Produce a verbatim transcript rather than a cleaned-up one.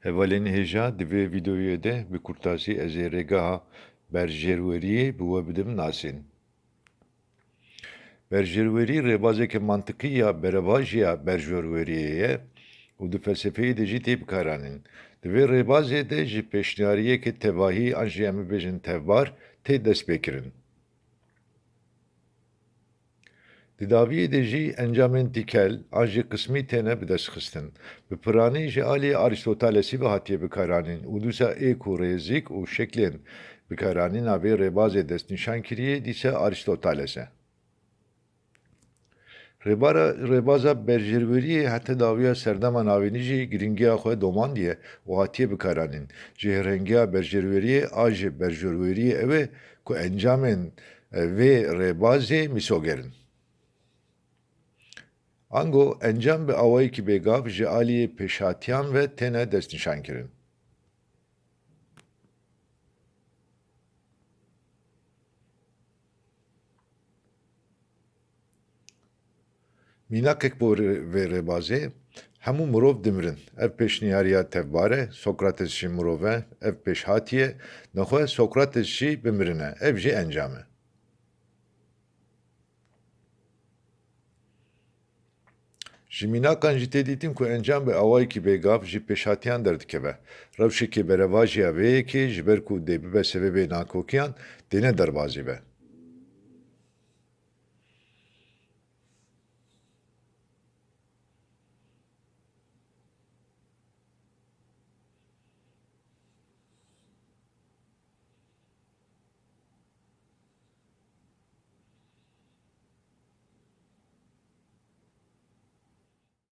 Hevalên hêja, di vê vîdeoyê de bi kurtasî ez ê rêgeha berjêrweriyê bi we bidim nasîn. Berjêrwerî rêbazeke mantiqî ya berevajiya berjêrweriyê ye û di felsefeyê de jî tê bikaranîn. Di vê rêbazê de ji pêşniyariyeke tevahî an jî em bibêjin tevbar tê destpêkirin. Di dawiyê de jî encamên tîkel an jî qismî têne bidestxistin. Bi piranî ji alî Arîstotelesî ve hatiye bikaranîn û dûsa êk û rêzîk û şeklên bikaranîna vê rêbazê destnîşan kiriye dîse Arîstoteles e. Rêbara, rêbaza berjêrweriyê heta dawiya serdema navînî jî girîngiya xwe domandiye û hatiye bikaranîn. Ji hêrhengiya berjêrweriyê a ji berjêrweriyê ew e ku encamên, e, vê rêbazê mîsoger in. Ango encam bi awayekî bêgav ji aliyê pêşhatiyan ve têne destnîşankirin. Mînakek bo rê-, vê rêbazê, hemû mirov dimirin. Ev pêşniyariya tevbar e, Sokrates jî mirov e, ev pêşhatî ye, nexwe Sokrates jî bimirine, ev jî encam e. Ji mînakan jî tê dîtin ku encam bi awayekî bêgav ji pêşhatiyan derdikeve. Rewşekê berevajiya vê yekê ji ber ku dê bibe sebebê nakokiyan têne derbazî be.